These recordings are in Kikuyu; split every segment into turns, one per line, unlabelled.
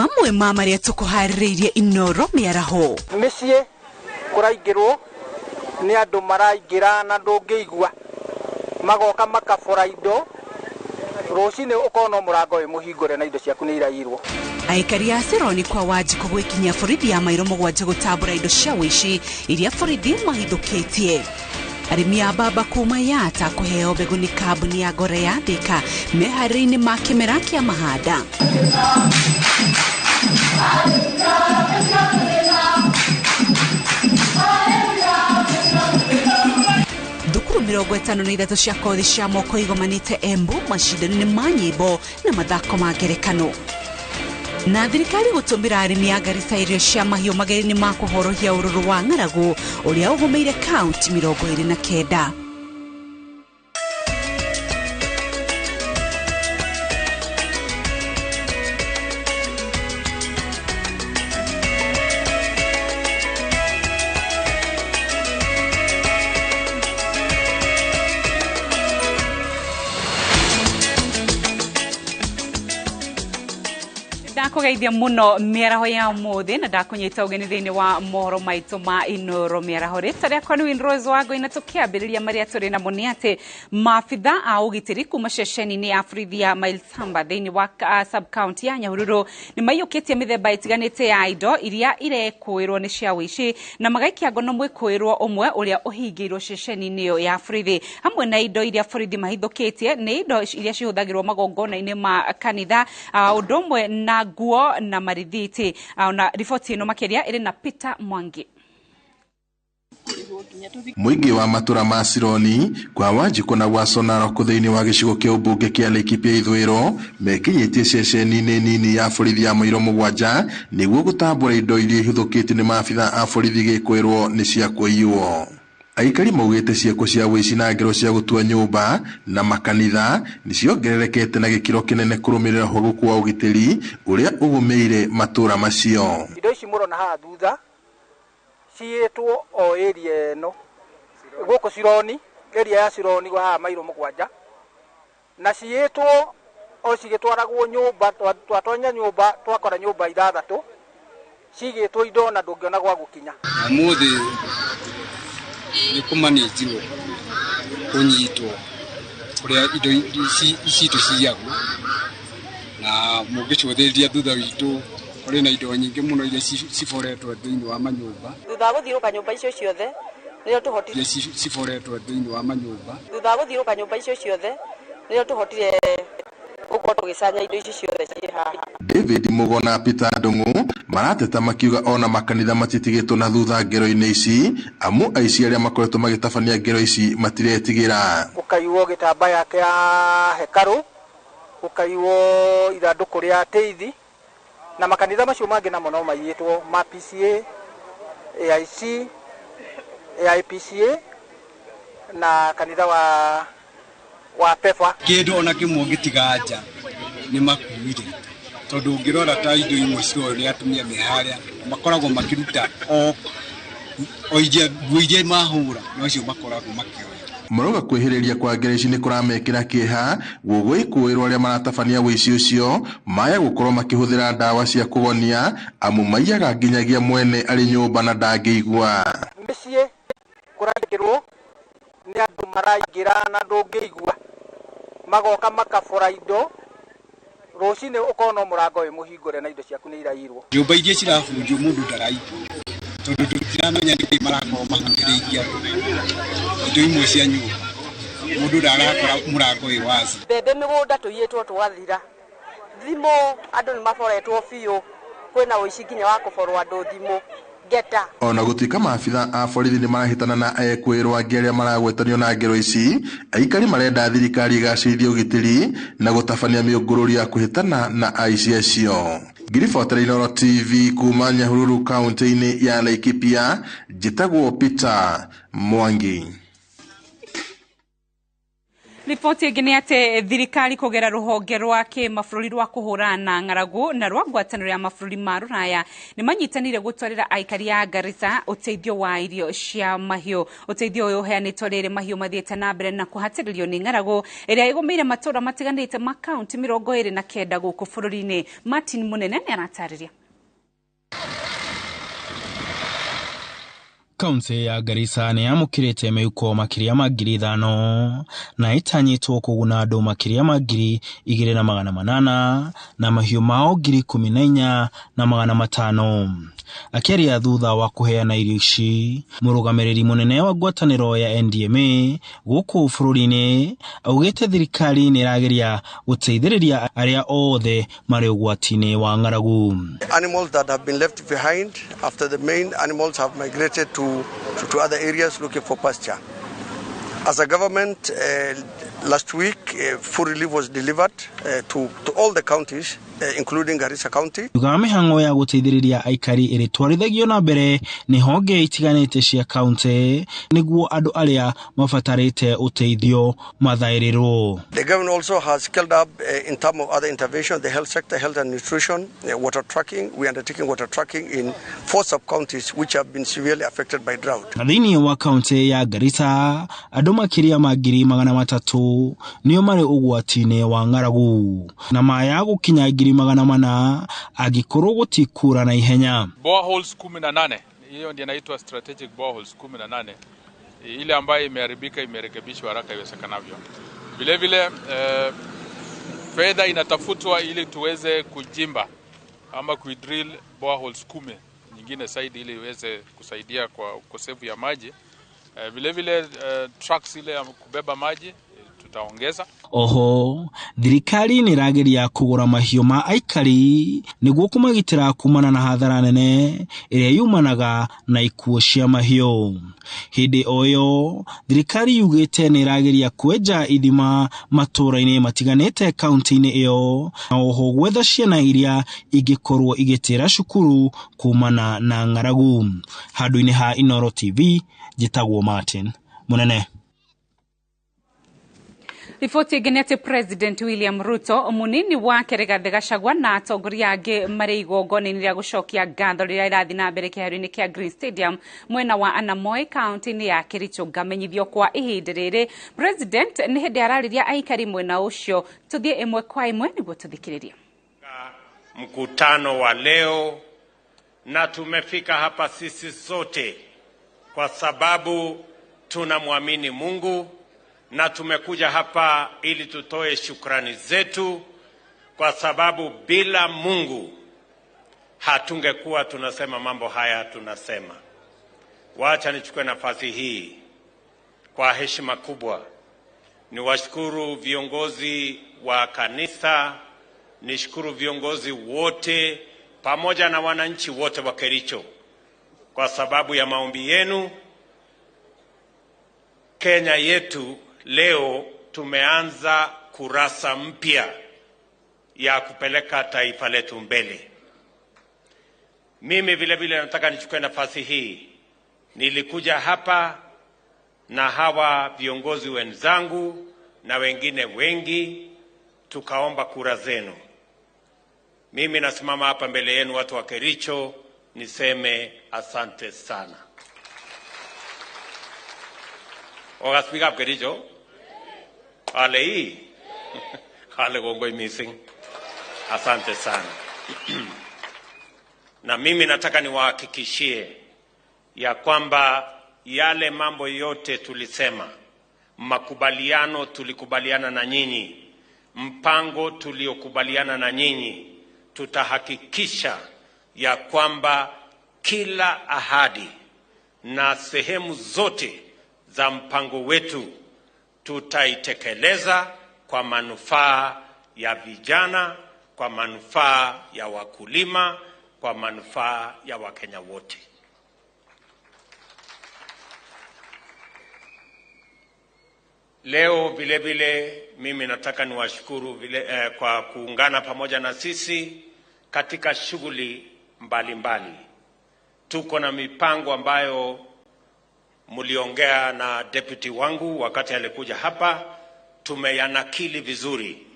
Mamwe ma marĩa tũkũharĩrĩirie Inoro mĩaraho.
Mĩciĩ kũraingĩrwo nĩ andũ maraingĩra na ndũngĩigua, magoka makabora indo, rũcinĩ ũkona mũrango wĩ mũhingũre na indo ciaku nĩ iraiyirwo.
Aikari a Sironi kwa Wanjikũ gwĩkinyia borithi ya mairo mũgwanja gũtambũra indo cia ũici iria borithi mahithũkĩtie. Arĩmi a mbamba kuma Yatta kũheo mbegũ nĩ kambuni ya Ngore ya Thika meharĩria-inĩ ma kĩmera kĩa mahanda. Thukuru 53 cia kothi cia moko igomanĩte Embu macindano-inĩ ma nyĩmbo na mathako ma ngerekano. Na thirikari gũtũmĩra arĩmi a Garissa irio cia mahiũ magerio-inĩ ma kũhorohia ũrũrũ wa ng'aragu ũrĩa ũgũmĩire kaunti 29. Ndakugeithia muno mĩaraho ya ũmũthĩ na ndakunyita ũgeni thĩinĩ wa mohoro maitũ ma Inoro mĩaraho. Rĩtwa rĩakwa nĩ Winrose Wangũi na tũkĩambĩrĩria marĩa tũrĩ namo nĩ atĩ maabitha a ũgitĩri kuma ceceni-inĩ ya borithi ya Mile Samba thĩinĩ wa sub county ya Nyahururu nĩ maiyũkĩtie mĩthemba ĩtiganĩte ya indo iria irekũĩrwo nĩ cia ũici na magaikia ngono mwĩkũĩrwo ũmwe ũrĩa ũhingĩirwo ceceni-inĩ ĩyo ya borithi. Hamwe na indo iria borithi mahithũkĩtie nĩ indo iria cihũthagĩrwo magongona-inĩ ma kanitha, ũndũ ũmwe na nguo na marithiti. Ona riboti ĩno makĩria ĩrĩ na Peter Mwangi.
Mũingĩ wa matũra ma Sironi kwa Wanjikũ na gwa Sonarok thĩinĩ wa gĩcigo kĩa ũmbunge kĩa Laikipia ithũĩro mekinyĩtie ceceni-inĩ nini ya borithi ya mairo mũgwanja nĩguo gũtambũra indo iria ihithũkĩtio nĩ maabitha a borithi gĩkwĩrwo nĩ cia kũiywo. Aikari maugĩte ciĩko cia ũici na ngero cia gũtua nyũmba na makanitha nĩ ciongererekete na gĩkĩro kĩnene kũrũmĩrĩra ũhagũku wa ũgitĩri ũrĩa ũgũmĩire matũra macio.
Indo ici mũrona haha thutha ciĩtwo o area ĩno gũkũ Sironi, area ya Sironi gwa haha mairo mũgwanja, na ciĩtwo o cigĩtwaragwo nyũmba, twatonya nyũmba twakora nyũmba ithathatũ cigĩtwo indo na ndũngĩona gwa gũkinya.
Ũmũthĩ nĩ kũmanĩnjirwo kũnyitwo kũrĩa indo citũ ciyagwo, na mũngĩcũthĩrĩria thutha witũ kũrĩ na indo nyingĩ mũno iria ciboretwo thĩinĩ wa manyũmba.
Thutha wa gũthiũrũka nyũmba icio ciothe nĩrĩo tũhotire
iria ciboretwo thĩinĩ wa manyũmba.
Thutha wa gũthiũrũka nyũmba icio ciothe nĩrĩo tũhotire gũkorwo tũgĩcanya indo icio ciothe ciĩ haha.
David Mugo na Peter Ndung'u marateta makiuga ona makanitha matitigĩtwo na thutha ngero-inĩ ici, amu aici arĩa makoretwo magĩtabania ngero ici matiretigĩra.
Gũkaiywo gĩtambaya kĩa hekarũ, gũkaiywo ithandũkũ rĩa tĩithi, na makanitha macio mangĩ namo no maiyĩtwo ma PCA, AIC, AIPCA na kanitha wa PEFA.
Kĩndũ ona kĩmwe ũngĩtiga nja nĩ makuire, tondũ ũngĩrora ta indo imwe ciroywo nĩ atumia me harĩa makoragwo makĩruta o iria nguo iria mahũra nocio makoragwo makĩoya.
Marauga kwĩhĩrĩria kwa ngero ici nĩ kũramekĩra kĩeha gũgwĩkũĩrwo arĩa maratabania ũici ũcio maya gũkorwo makĩhũthĩra ndawa cia kũgonia, amu maiyaga nginyagia mwene arĩ nyũmba na ndangĩigua.
Mĩciĩ kũraingĩrwo nĩ andũ maraingĩra na ndũngĩigua, magoka makabora indo, rũcinĩ ũkona mũrango wĩ mũhingũre na indo ciaku nĩ iraiyirwo.
Nyũmba iria cirabunjwo mũndũ ndaraigua, tondũ tũtiramenya nĩkĩ marakorwo makuhĩrĩirie andũ. Indo imwe cia nyũmba mũndũ ndarakora mũrango wĩ wazi.
Mbembe mĩgũnda tũiyĩtwo tũgathira, thimũ andũ nĩ maboretwo biũ, kwĩna ũici nginya wa kũborwo andũ thimũ ngeta.
Ona gũtuĩka maabitha a borithi nĩ marahĩtana na ekwĩrwo angĩ arĩa maragwetanio na ngero ici, aikari marenda thirikari ĩgacĩrithie ũgitĩri na gũtabania mĩũngũrũrio ya kũhĩtana na aici acio. Ngiribotera Inoro TV kuma Nyahururu kaunti-inĩ ya Laikipia, njĩtagwo Peter Mwangi.
Riboti ĩngĩ nĩ atĩ thirikari kũgera rũhonge rwa kĩmabũrũri rwa kũhũrana na ng'aragu na rwa ngwatanĩro ya mabũrũri ma rũraya nĩ manyitanĩire gũtwarĩra aikari a Garissa ũteithio wa irio cia mahiũ. Ũteithio ũyũ ũheanĩtwo rĩrĩ mahiũ mathiĩte na mbere na kũhatĩrĩrio nĩ ng'aragu ĩrĩa ĩgũmĩire matũũra matiganĩte ma kaunti 29 gũkũ bũrũri-inĩ. Martin Munene nĩ aratarĩria.
Kaunti ya Garissa nĩ yamũkĩrĩte mĩhuko makĩria ma 5,000 na ĩtanyĩtwo kũguna andũ makĩria ma 2,800 na mahiũ mao 14,500. Akĩaria thutha wa kũheana irio ici, mũrũgamĩrĩri mũnene wa ngwatanĩro ya NDMA gũkũ bũrũri-inĩ augĩte thirikari nĩ ĩrageria gũteithĩrĩria arĩa othe marĩ ũgwati-inĩ wa ng'aragu.
Animals that have been left behind after the main animals have migrated to other areas looking for pasture. As a government, last week, food relief was delivered to all the counties, including Garissa County.
Thutha wa mĩhang'o ya gũteithĩrĩria aikari ĩrĩtwarithagio na mbere nĩ honge itiganĩte cia kaunti nĩguo andũ arĩa mabatarĩte ũteithio mathaĩrĩrwo.
The government also has scaled up in terms of other intervention, the health sector, health and nutrition, water tracking. We are undertaking water tracking in 4 sub-counties which have been severely affected by drought.
Na thĩinĩ wa kaunti ya Garissa andũ makĩria ma 300,000 nĩo marĩ ũgwati-inĩ wa ng'aragu na maya gũkinya 400,000 angĩkorwo gũtikura na ihenya.
Boreholes 18, hiyo ndio inaitwa strategic boreholes 18, ile ambayo imeharibika imerekebishwa haraka iwezekanavyo. Vile vile fedha inatafutwa ili tuweze kujimba ama kuidrill boreholes 10 nyingine zaidi ili iweze kusaidia kwa ukosefu ya maji. Vile vile trucks ile ya kubeba maji tutaongeza.
Oho thirikari nĩ ĩrageria kũgũra mahiũ ma aikari nĩguo kũmagitĩra kumana na hathara nene ĩrĩa yumanaga na ikuũ cia mahiũ. Hĩndĩ o ĩyo thirikari yugĩte nĩ ĩrageria kwenja ithima matũũra-inĩ matiganĩte kaunti-inĩ ĩyo na oho gwetha ciana iria ingĩkorwo igĩtĩra cukuru kumana na ng'aragu. Handũ-inĩ ha Inooro TV njĩtagwo Martin Munene.
Riboti ĩngĩ nĩ atĩ President William Ruto mũnini wake Rigathĩ Gachagua na atongoria angĩ marĩ igongona-inĩ rĩa gũcokia ngatho rĩrĩa rĩrathiĩ na mbere kĩharo-inĩ kĩa Green Stadium mwena wa Anamoe kaunti-inĩ ya Kericho ngamenyithio kwa ihinda rĩrĩ. President nĩ hĩndĩ ararĩria aikari mwena ũcio. Tũthiĩ ĩmwe kwa ĩmwe nĩguo tũthikĩrĩrie.
Mkutano wa leo, na tumefika hapa sisi sote kwa sababu tunamwamini Mungu na tumekuja hapa ili tutoe shukrani zetu kwa sababu bila Mungu hatungekuwa tunasema mambo haya tunasema. Wacha nichukue nafasi hii kwa heshima kubwa niwashukuru viongozi wa kanisa, nishukuru viongozi wote pamoja na wananchi wote wa Kericho kwa sababu ya maombi yenu. Kenya yetu leo tumeanza kurasa mpya ya kupeleka taifa letu mbele. Mimi vile vile nataka nichukue nafasi hii. Nilikuja hapa na hawa viongozi wenzangu na wengine wengi tukaomba kura zenu. Mimi nasimama hapa mbele yenu watu wa Kericho niseme asante sana. Oga speak up Kericho. Ale hii. Ale gongoi missing. Asante sana. Na mimi nataka niwahakikishie ya kwamba yale mambo yote tulisema, makubaliano tulikubaliana na nyinyi, mpango tuliokubaliana na nyinyi, tutahakikisha ya kwamba kila ahadi na sehemu zote za mpango wetu tutaitekeleza kwa manufaa ya vijana, kwa manufaa ya wakulima, kwa manufaa ya Wakenya wote. Leo vile vile mimi nataka niwashukuru vile, kwa kuungana pamoja na sisi katika shughuli mbalimbali. Tuko na mipango ambayo mliongea na deputy wangu wakati alikuja hapa. tumeyanakili vizuri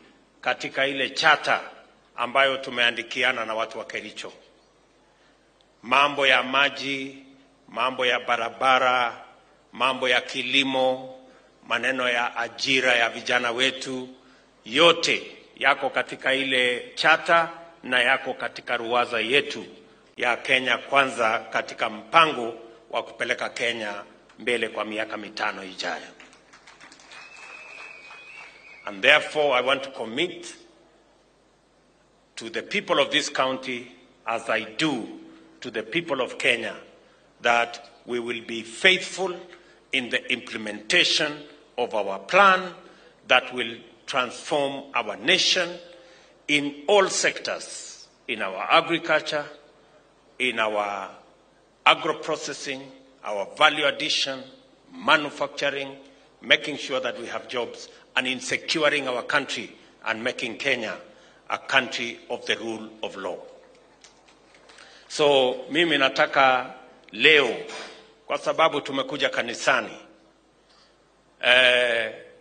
katika ile chata ambayo tumeandikiana na watu wa Kericho. Mambo ya maji, mambo ya barabara, mambo ya kilimo, maneno ya ajira ya vijana wetu, yote yako katika ile chata na yako katika ruwaza yetu ya Kenya Kwanza katika mpango wa kupeleka Kenya mbele kwa miaka 5 ijayo. And therefore I want to commit to the people of this county, as I do to the people of Kenya, that we will be faithful in the implementation of our plan that will transform our nation in all sectors, in our agriculture, in our agro-processing, our value addition, manufacturing, making sure that we have jobs, and in securing our country and making Kenya a country of the rule of law. So mimi nataka leo, kwa sababu tumekuja kanisani,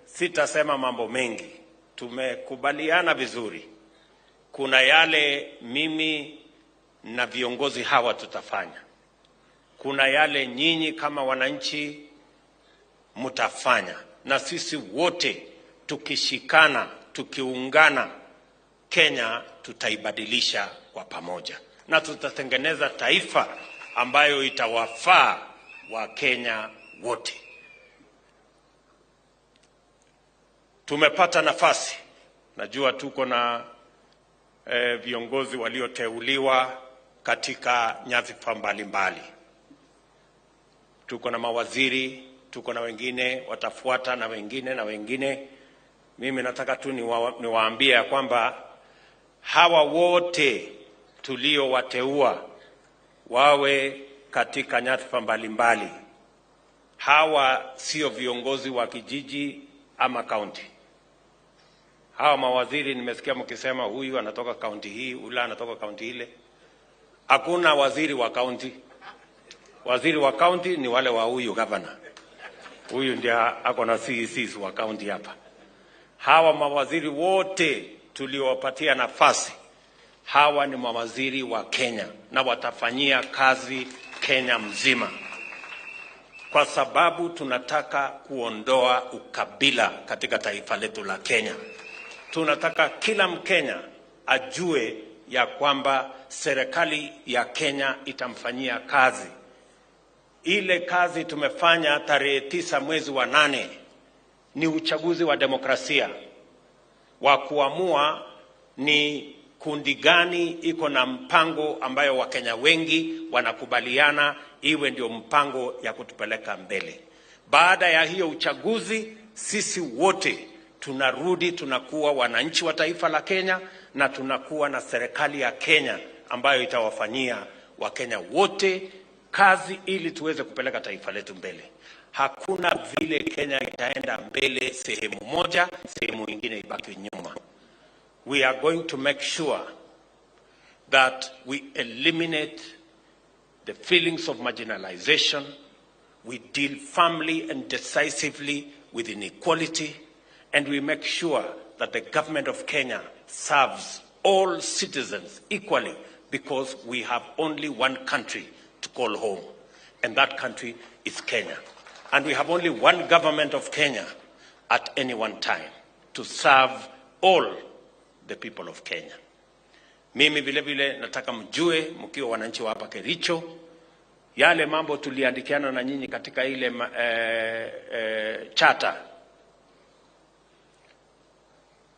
sitasema mambo mengi. Tumekubaliana vizuri. Kuna yale mimi na viongozi hawa tutafanya. Kuna yale nyinyi kama wananchi mtafanya. Na sisi wote tukishikana, tukiungana, Kenya tutaibadilisha kwa pamoja. Na tutatengeneza taifa ambayo itawafaa wa Kenya wote. Tumepata nafasi. Najua tuko na viongozi walioteuliwa katika nyadhifa mbalimbali. Tuko na mawaziri, tuko na wengine watafuata na wengine na wengine. Mimi nataka tu niwaambie ya kwamba hawa wote tuliowateua wawe katika nyadhifa mbalimbali, hawa sio viongozi wa kijiji ama kaunti. Hawa mawaziri nimesikia mkisema huyu anatoka kaunti hii, ula anatoka kaunti ile. Hakuna waziri wa kaunti. Waziri wa kaunti ni wale wa huyu governor. Huyu ndiye ako na CECs wa kaunti hapa. Hawa mawaziri wote tuliowapatia nafasi, hawa ni mawaziri wa Kenya na watafanyia kazi Kenya mzima. Kwa sababu tunataka kuondoa ukabila katika taifa letu la Kenya. Tunataka kila Mkenya ajue ya kwamba serikali ya Kenya itamfanyia kazi. Ile kazi tumefanya tarehe 9 mwezi wa 8 ni uchaguzi wa demokrasia wa kuamua ni kundi gani iko na mpango ambayo Wakenya wengi wanakubaliana iwe ndio mpango ya kutupeleka mbele. Baada ya hiyo uchaguzi, sisi wote tunarudi tunakuwa wananchi wa taifa la Kenya na tunakuwa na serikali ya Kenya ambayo itawafanyia Wakenya wote kazi ili tuweze kupeleka taifa letu mbele. Hakuna vile Kenya itaenda mbele sehemu moja, sehemu nyingine ibaki nyuma. We are going to make sure that we eliminate the feelings of marginalization. We deal firmly and decisively with inequality, and we make sure that the government of Kenya serves all citizens equally, because we have only one country to call home, and that country is Kenya. And we have only one government of Kenya at any one time to serve all the people of Kenya. Mimi vile vile nataka mjue mkiwa wananchi wa hapa Kericho, yale mambo tuliandikiana na nyinyi katika ile charter.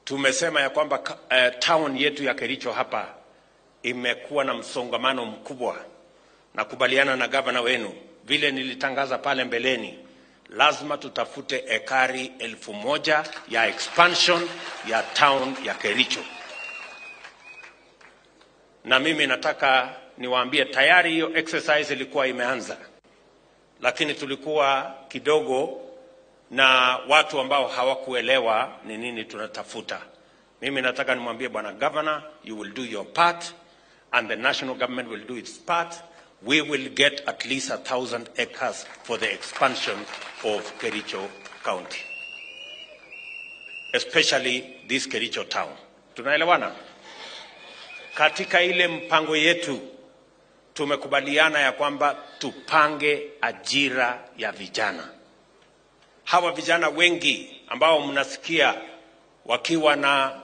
Tumesema ya kwamba town yetu ya Kericho hapa imekuwa na msongamano mkubwa. Nakubaliana na governor wenu, vile nilitangaza pale mbeleni, lazima tutafute ekari 1000 ya expansion ya town ya Kericho. Na mimi nataka niwaambie tayari hiyo exercise ilikuwa imeanza, lakini tulikuwa kidogo na watu ambao hawakuelewa ni nini tunatafuta. Mimi nataka nimwambie bwana governor, you will do your part and the national government will do its part. We will get at least 1,000 acres for the expansion of Kericho County. especially this Kericho town. Tunaelewana? Katika ile mpango yetu tumekubaliana ya kwamba tupange ajira ya vijana. Hawa vijana wengi ambao mnasikia wakiwa na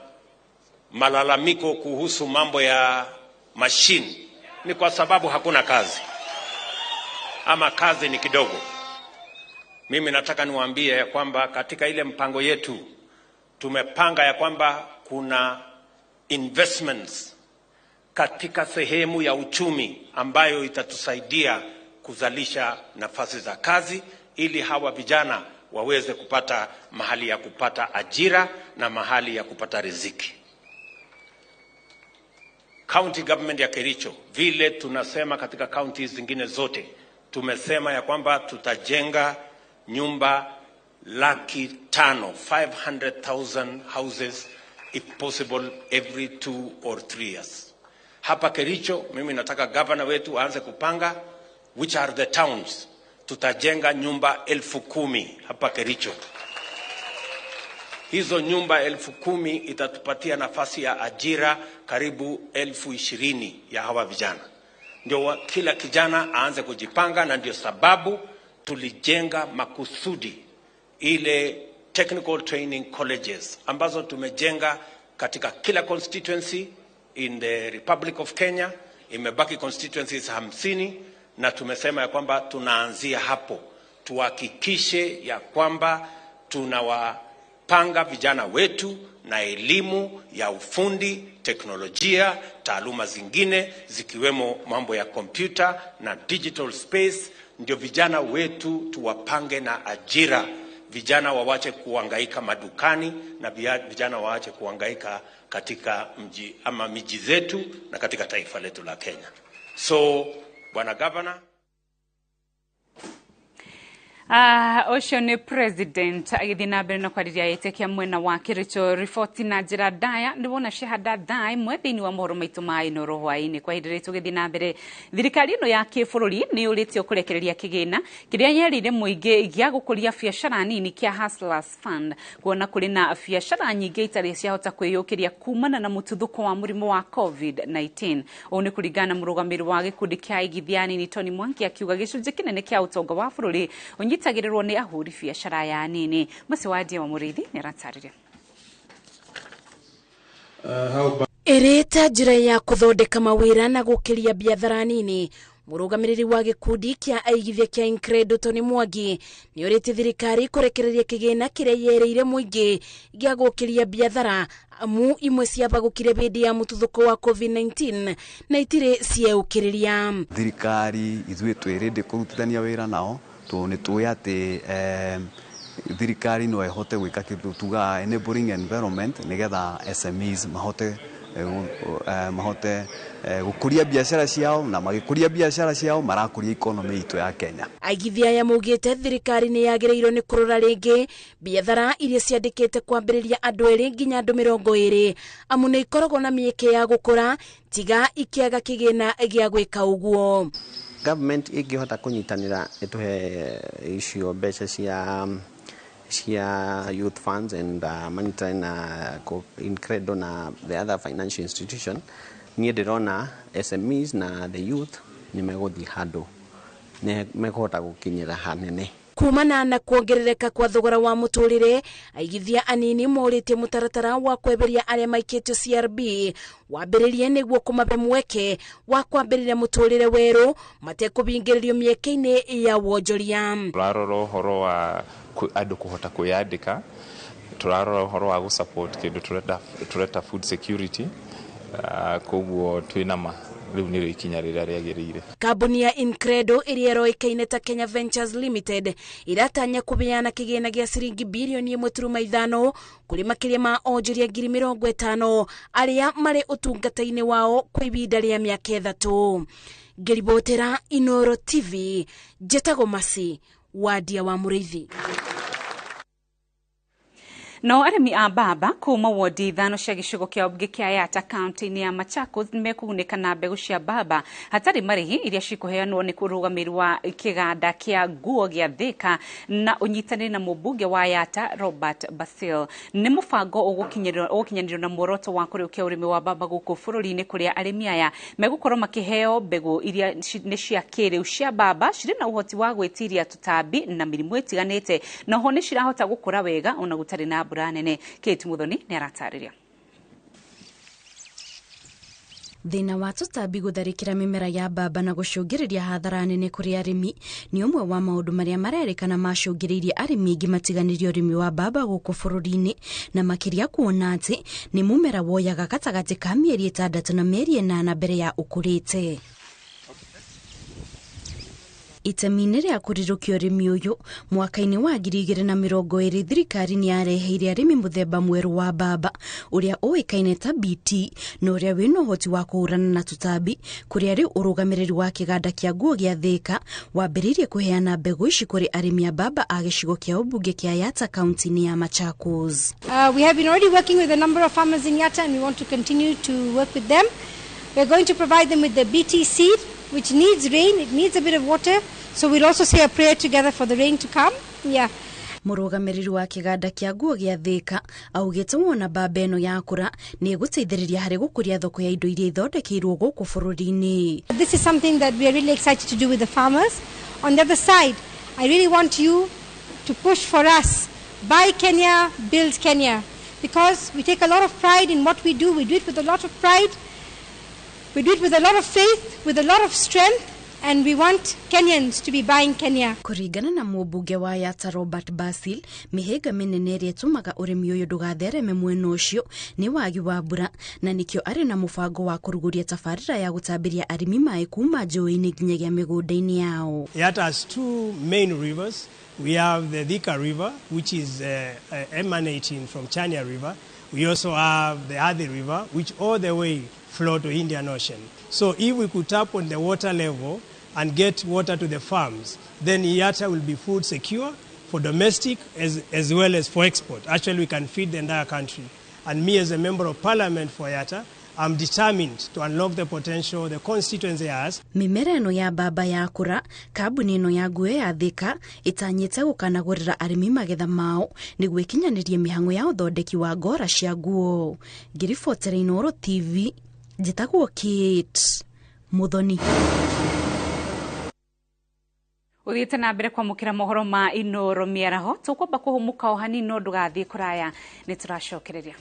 malalamiko kuhusu mambo ya mashine ni kwa sababu hakuna kazi ama kazi ni kidogo. Mimi nataka niwaambie ya kwamba katika ile mpango yetu tumepanga ya kwamba kuna investments katika sehemu ya uchumi ambayo itatusaidia kuzalisha nafasi za kazi ili hawa vijana waweze kupata mahali ya kupata ajira na mahali ya kupata riziki. County government ya Kericho, vile tunasema katika counties zingine zote, tumesema ya kwamba tutajenga nyumba 500,000, 500,000 houses if possible every 2 or 3 years. Hapa Kericho, mimi nataka governor wetu aanze kupanga which are the towns. Tutajenga nyumba 10,000 hapa Kericho. Hizo nyumba 10,000 itatupatia nafasi ya ajira karibu 20,000 ya hawa vijana. Ndio kila kijana aanze kujipanga, na ndio sababu tulijenga makusudi ile technical training colleges ambazo tumejenga katika kila constituency in the Republic of Kenya. Imebaki constituencies 50, na tumesema ya kwamba tunaanzia hapo tuhakikishe ya kwamba tunawapanga vijana wetu na elimu ya ufundi, teknolojia, taaluma zingine zikiwemo mambo ya kompyuta na digital space. Ndio vijana wetu tuwapange na ajira. Vijana wawache kuhangaika madukani na vijana waache kuhangaika katika mji ama miji zetu na katika taifa letu la Kenya. So, Bwana Governor,
Ũcio nĩ president agĩthiĩ na mbere na kwarĩria etĩkia mwena wa Kericho. Riboti na njĩra ndaya nĩ wona ciahanda thaa 1 thĩinĩ wa mohoro maitũ ma Inooro hwaĩ-inĩ. Kwa ihinda rĩrĩ tũgĩthiĩ na mbere, thirikari ĩno ya kĩbũrũri nĩ yũrĩtio kũrekereria kĩgĩna kĩrĩa yerĩire mũingĩ gĩa gũkũria biacara nini kĩa Hustlers Fund, kuona kũrĩ na biacara nyingĩ itarĩ ciahota kwĩyũkĩria kumana na mũtuthũko wa mũrimũ wa COVID-19. Ũũ nĩ kũringana na mũrũgamĩrĩri wa gĩkundi kĩa aigithia anini Tony Mwangi, akiuga gĩcunjĩ kĩnene kĩa ũtonga wa bũrũri ũnyitagĩrĩrwo nĩ ahũri biacara ya nini. Mũciĩ wa Ndia wa Mũrĩithi nĩ aratarĩria.
Ĩrĩ ta njĩra ya kũthondeka mawĩra na gũkĩria biathara nini, mũrũgamĩrĩri wa gĩkundi kĩa aigithia kĩa Incredo Tony Mwangi nĩ ũrĩtie thirikari kũrekereria kĩgĩna kĩrĩa yerĩire mũingĩ gĩa gũkĩria biathara, amu imwe ciabagũkire hĩndĩ ya mũtuthũko wa COVID-19 na itirĩ cieũkĩrĩria.
Thirikari ithuĩ twĩ ready kũrutithania wĩra nao, tondũ nĩ tũĩ atĩ thirikari no ĩhote gwĩka kĩndũ tugaga enabling environment nĩgetha SMEs mahote gũkũria biacara ciao, na magĩkũria biacara ciao marakũria economy itũ ya Kenya.
Aigithia aya maugĩte thirikari nĩ yagĩrĩirwo nĩ kũrora rĩngĩ biathara iria ciandĩkĩte kwambĩrĩria andũ 2 nginya andũ 20, amu nĩ ikoragwo na mĩeke ya gũkũra tiga ikĩaga kĩgĩna gĩa gwĩka ũguo.
Government ĩngĩhota kũnyitanĩra ĩtũhe icio mbeca cia youth funds and manyitane na Incredo na the other financial institution, niĩ ndĩrona SMEs na the youth nĩ megũthiĩ handũ, nĩ mekũhota gũkinyĩra hanene.
Kumana na kuongerereka kwa thogora wa mũtũrĩre, aigithia anini morĩtie mũtaratara wa kweberia arĩa maikĩtio CRB wambĩrĩrie nĩguo kũmahe mweke wa kwambĩrĩria mũtũrĩre werũ matekũbingĩrĩrio mĩeke-inĩ ya wonjoria.
Tũrarora ũhoro wa andũ kũhota kwĩyandĩka, tũrarora ũhoro wa gũ-support kĩndũ tũreta food security, koguo twĩna ma rĩu nĩrĩo ikinya rĩrĩa rĩagĩrĩire.
Kambuni ya Incredo ĩrĩa ĩroĩkaine ta Kenya Ventures Limited iratanya kũbeana kĩgĩna gĩa ciringi birioni 1.5 kũrĩ makĩria ma onjoria 50,000 arĩa marĩ ũtungata-inĩ wao kwa ihinda rĩa mĩaka 3. Ngĩribotera Inooro TV, njĩtagwo Masi Wadia wa Mũrĩithi.
No arĩmi a mbamba kuma wodi 5 cia gĩcigo kĩa ũmbunge kĩa Yatta kaunti-inĩ ya Machakos nĩmekũgunĩka na mbegũ cia mbamba hatarĩ marĩhi iria cikũheanwo nĩ mũrũgamĩrĩri wa kĩganda kĩa nguo gĩa Thika na ũnyitanĩri na mũmbunge wa Yatta Robert Basil. Nĩ mũbango ũgũkinyanĩrio na muoroto wa kũrĩũkia ũrĩmi wa mbamba gũkũ bũrũri-inĩ kũrĩa arĩmi aya megũkorwo makĩheo mbegũ iria nĩ cia kĩrĩu cia mbamba cirĩ na ũhoti wa gwĩtiria tũtambi na mĩrimũ ĩtiganĩte, na oho nĩ cirahota gũkũra wega ona gũtarĩ na mbura nene. Kate Muthoni nĩ aratarĩria.
Thĩna wa tũtambi gũtharĩkĩra mĩmera ya mbamba na gũcũngĩrĩria hathara nene kũrĩ arĩmi nĩ ũmwe wa maũndũ marĩa marerĩkana macũngĩrĩirie arĩmi aingĩ matiganĩrie ũrĩmi wa mbamba gũkũ bũrũri-inĩ, na makĩria kuona atĩ nĩ mũmera woyaga gatagatĩ ka mĩeri 6 na mĩeri 8 mbere ya ũkũrĩte. Itemi-inĩ rĩa kũrirũkia ũrĩmi ũyũ mwaka-inĩ wa 2020 thirikari nĩ yareheire arĩmi mũthemba mwerũ wa mbamba ũrĩa ũĩkaine ta BT na ũrĩa wĩna ũhoti wa kũhũrana na tũtambi, kũrĩa rĩu ũrũgamĩrĩri wa kĩganda kĩa nguo gĩa Thika wambĩrĩirie kũheana mbegũ ici kũrĩ arĩmi a mbamba a gĩcigo kĩa ũmbunge kĩa Yatta kaunti-inĩ ya Machakos.
We have been already working with a number of farmers in Yatta and we want to continue to work with them. We are going to provide them with the BT seed, which needs rain, it needs a bit of water, so we'll also say a prayer together for the rain to come. Yeah.
Mũrũgamĩrĩri wa kĩganda kĩa nguo gĩa Thika augĩte wona mbamba ĩno yakũra nĩ ĩgũteithĩrĩria harĩ gũkũria thoko ya indo iria ithondekeirwo gũkũ bũrũri-inĩ.
This is something that we are really excited to do with the farmers. On the other side, I really want you to push for us. Buy Kenya, build Kenya, because we take a lot of pride in what we do. We do it with a lot of pride. We do it with a lot of faith, with a lot of strength, and we want Kenyans to be buying Kenya.
Kũringana na mũmbunge wa Yatta Robert Basil, mĩhĩnga mĩnene ĩrĩa ĩtũmaga ũrĩmi ũyũ ndũgathereme mwena ũcio nĩ wagi wa mbura, na nĩkĩo arĩ na mũbango wa kũrugũria tabarĩra ya gũtambĩria arĩmi maĩ kuma njũĩ-inĩ nginyagia mĩgũnda-inĩ yao.
Yatta has two main rivers. We have the Thika River, which is emanating from Chania River. We also have the Athi River, which all the way flow to Indian Ocean. So if we could tap on the water level and get water to the farms, then Yatta will be food secure for domestic as well as for export. Actually, we can feed the entire country. And me as a member of parliament for Yatta, I'm determined to unlock the potential the constituency has.
Mĩmera ĩno ya mbamba yakũra, kambuni ĩno ya nguo ya Thika ĩtanyĩte gũkanagũrĩra arĩmi magetha mao nĩguo ĩkinyanĩrie mĩhang'o ya ũthondeki wa ngora cia nguo. Ngĩribotera Inooro TV, njĩtagwo Kate Muthoni.
Ũthiĩte na mbere kwamũkĩra mohoro ma Inooro mĩaraho, tũkwamba kũhũmũka o hanini no ndũgathiĩ kũraya, nĩ tũracokereria.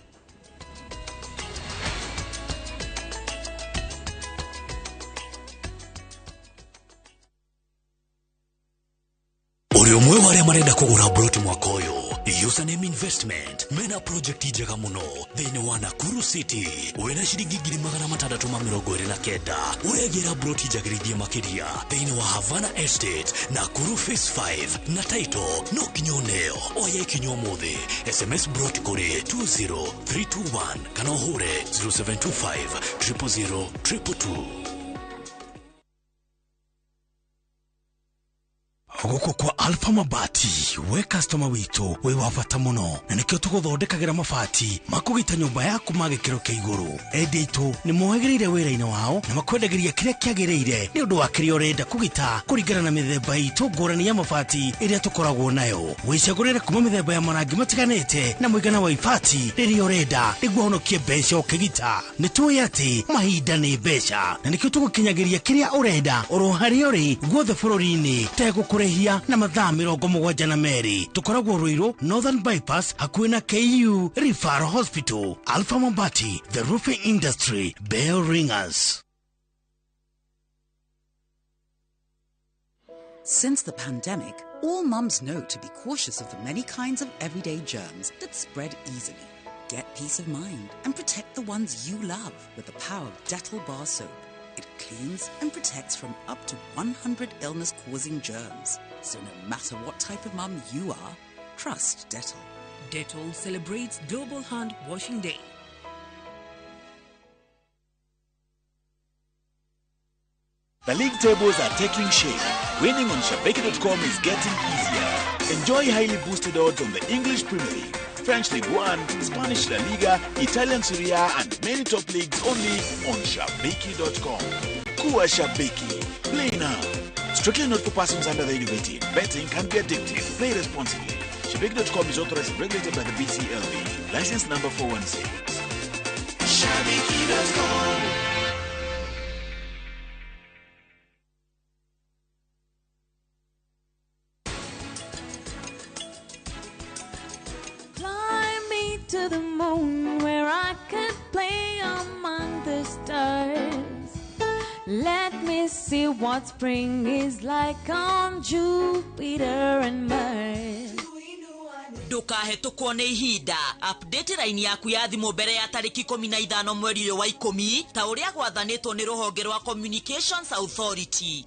Ũrĩ ũmwe wa arĩa marenda kũgũra mburoti mwaka ũyũ, Username Investment mena project njega mũno thĩinĩ wa Nakuru City. Wĩna ciringi 629 ũregĩra mburoti njagĩrithie makĩria thĩinĩ wa Havana Estate, Nakuru Phase 5 na title no kinya ũneo. Oya ikinya ũmũthĩ, SMS broti kũrĩ 20321 kana ũhũre 0725 000 222.
Gũkũ kwa Alpha Mabati, we customer witũ wĩ wa bata mũno, na nĩkĩo tũgũthondekagĩra mabati makũgita nyũmba yaku ma gĩkĩro kĩa igũrũ. Endia aitũ nĩ mohĩgĩrĩire wĩra-inĩ wao na makwendagĩria kĩrĩa kĩagĩrĩire nĩ ũndũ wa kĩrĩa ũrenda kũgita kũringana na mĩthemba itũ ngũrani ya mabati ĩrĩa tũkoragwo nayo. Wĩcagũrĩre kuma mĩthemba ya marangi matiganĩte na mũigana wa ibati rĩrĩa ũrenda nĩguo ũhonokie mbeca ũkĩgita. Nĩ tũĩ atĩ mahinda nĩ mbeca, na nĩkĩo tũgũkinyagĩria kĩrĩa ũrenda oro harĩa ũrĩ guothe bũrũri-inĩ tegũkũrĩhia na mathaa 72. Tũkoragwo Ruiru Northern Bypass hakuhĩ na KU Referral Hospital. Alpha Mabati, the roofing industry bell ringers.
Since the pandemic, all mums know to be cautious of the many kinds of everyday germs that spread easily. Get peace of mind and protect the ones you love with the power of Dettol Bar Soap. It cleans and protects from up to 100 illness-causing germs. So no matter what type of mum you are, trust Dettol.
Dettol celebrates Global Hand Washing Day.
The league tables are taking shape. Winning on Shabiki.com is getting easier. Enjoy highly boosted odds on the English Premier League, French League One, Spanish La Liga, Italian Serie A, and many top leagues only on Shabiki.com. Kuwa Shabiki. Play now. Strictly not for persons under the age of 18. Betting can be addictive. Play responsibly. Shabiki.com is authorized and regulated by the BCLB. License number 416. Shabiki.com.
Fly me to the moon where I could play among the stars. Let me see what spring is like on Jupiter and Mars.
Ndũkahetũkwo nĩ ihinda. Update line yaku ya thimũ mbere ya tarĩki 15 mweri ũyũ wa 10 ta ũrĩa gwathanĩtwo nĩ rũhonge rwa Communications Authority.